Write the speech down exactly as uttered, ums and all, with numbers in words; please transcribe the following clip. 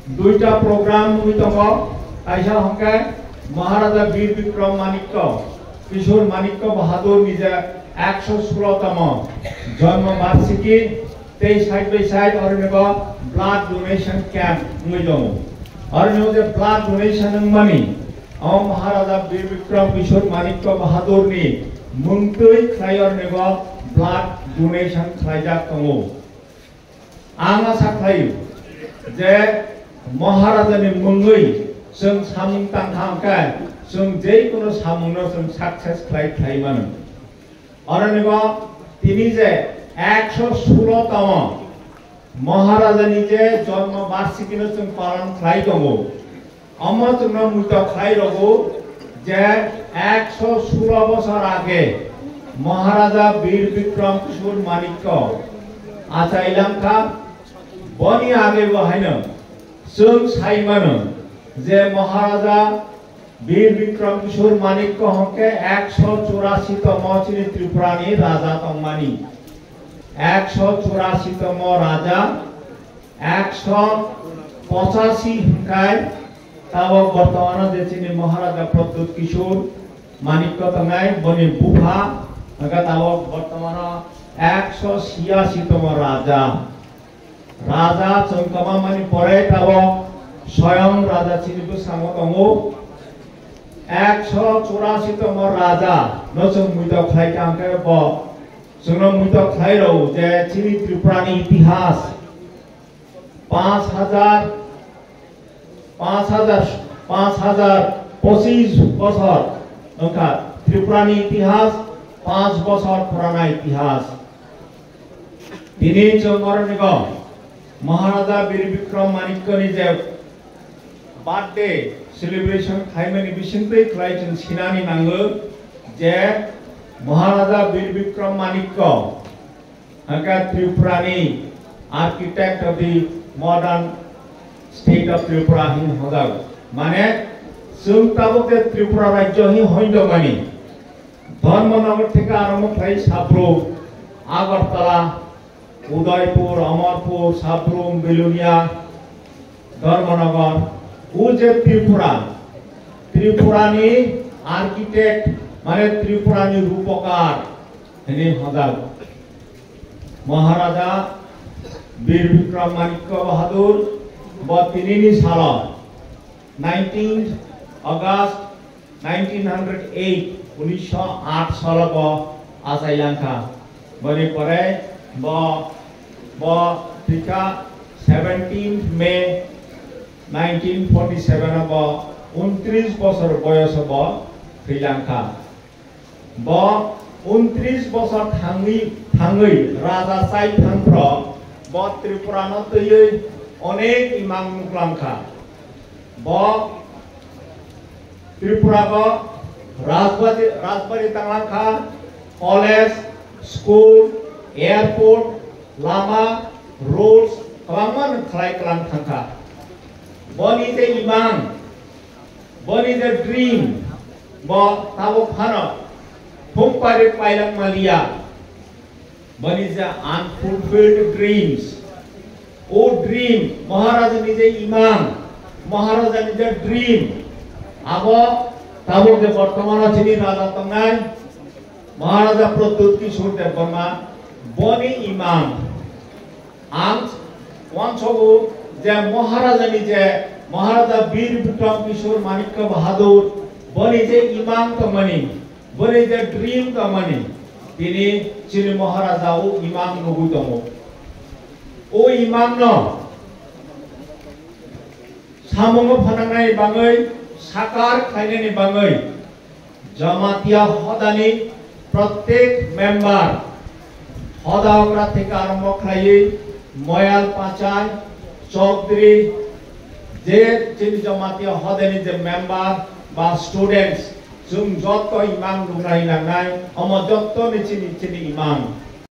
Duita program wngwi tongo, kaisa hwnkhe Maharaja Bir Bikram Manikya, Kishore Manikya Bahadur ni je ekso sulo tamo jonmo barsiki, tei side by side oro ni bo blood donation camp wngwi tongo. Oro ni je blood donation wngmani, o Maharaja Bir Bikram Kishore Manikya Bahadur ni mungtwi khlai oro ni bo blood donation khlaijak tongo. Ang asa khlaio je Maharaja ni mungwi chwng samung tangkha hwnkhe chwng jekono samungno chwng success khlai khlai mano. Oro ni bo tini je ekso sulo tamo Maharaja ni je jonmo barsiki no chwng palan khlai tongo. Omo chwngno muitok khlai rwgo je ekso sulo bosor age Maharaja Bir Bikram Kishore Manikya achai langkha. Boni age bo haino chwng sai mano je Maharaja Bir Bikram Kishore Manikya hwnkhe ekso churasi tomo chini Tripura ni raja tongmani. Ekso churasi tomo raja, ekso pochasi hwnkhe tabok bortomano je chini Maharaja Pradyut Kishore Manikya tongnai, boni bupha hwnkhe tabok bortomano ekso siyasi tomo raja. Raja chwng kwmamani pore tabok soyong raja chini bwskango tongo. Ekso churasi tomo raja no chwng muitok khlai kha hwnkhe bo chwngno muitok khlai rw je chini Tripura ni itihas panch hajar, panch hajar, panch hajar pochis bosor wngkha. Tripura ni itihas panch bosor purana itihas. Tini chwng oro nigo Maharaja Bir Bikram Manikya ni je birthday celebration khlaimani bisingtwi khlai chwng sinani nango je Maharaja Bir Bikram Manikya hwnkha Tripura ni architect of the modern state of Tripura hin hojak. Mane chwng tabuk je Tripura rajyo hin hoindokmani Dharmanagar theke arombo khlai Sabrum, Agartala, Udaipur, Amarpur, Sabrum, Belonia, Dharmanagar, o je Tripura, Tripura ni architect, mane Tripura ni rupokar, hini hojak. Maharaja Bir Bikram Manikya Bahadur, bo tinini salo, nineteenth August nineteen hundred eight, unisho aat salo bo achai langkha. Boni pore bo, bo thwikha seventeenth May nineteen forty seven o bo untris bosor boyoso bo thwi langkha. Bo untris bosor thangwi, thangwi raja chai thangphro bo Tripura no twiwi onek imang nuklangkha. Bo Tripura o rajbari, rajbari tanglang kha, college, school, airport, lama, roads kwbangma no khlai kwlang thang kha. Boni je imang, boni je dream, bo tabuk phano thum pari pailak maliya. Boni je unfulfilled dreams. O dream, Maharaja ni je imang, Maharaja ni je dream, abo tabuk je bortomano chini raja tongnai, Maharaja Pradyut Kishore Debbarma, boni imang. Ang uansogo je Maharaja ni je, Maharaja Bir Bikram Kishore Manikya Bahadur, boni je imang tongmani, boni je dream tongmani, tini chini Maharaja o imang nugwi tongo. O imang no samungo phanangnai bangwi, sakar khlainani bangwi, Jamatia hodani prottek member, hoda okra theke arombo khlaiwi, moyal pachai, chokdri, je chini Jamatia hodani je member ba students, chwng jotto imang nuknai nangnai, omo jotto ni chini, chini imang.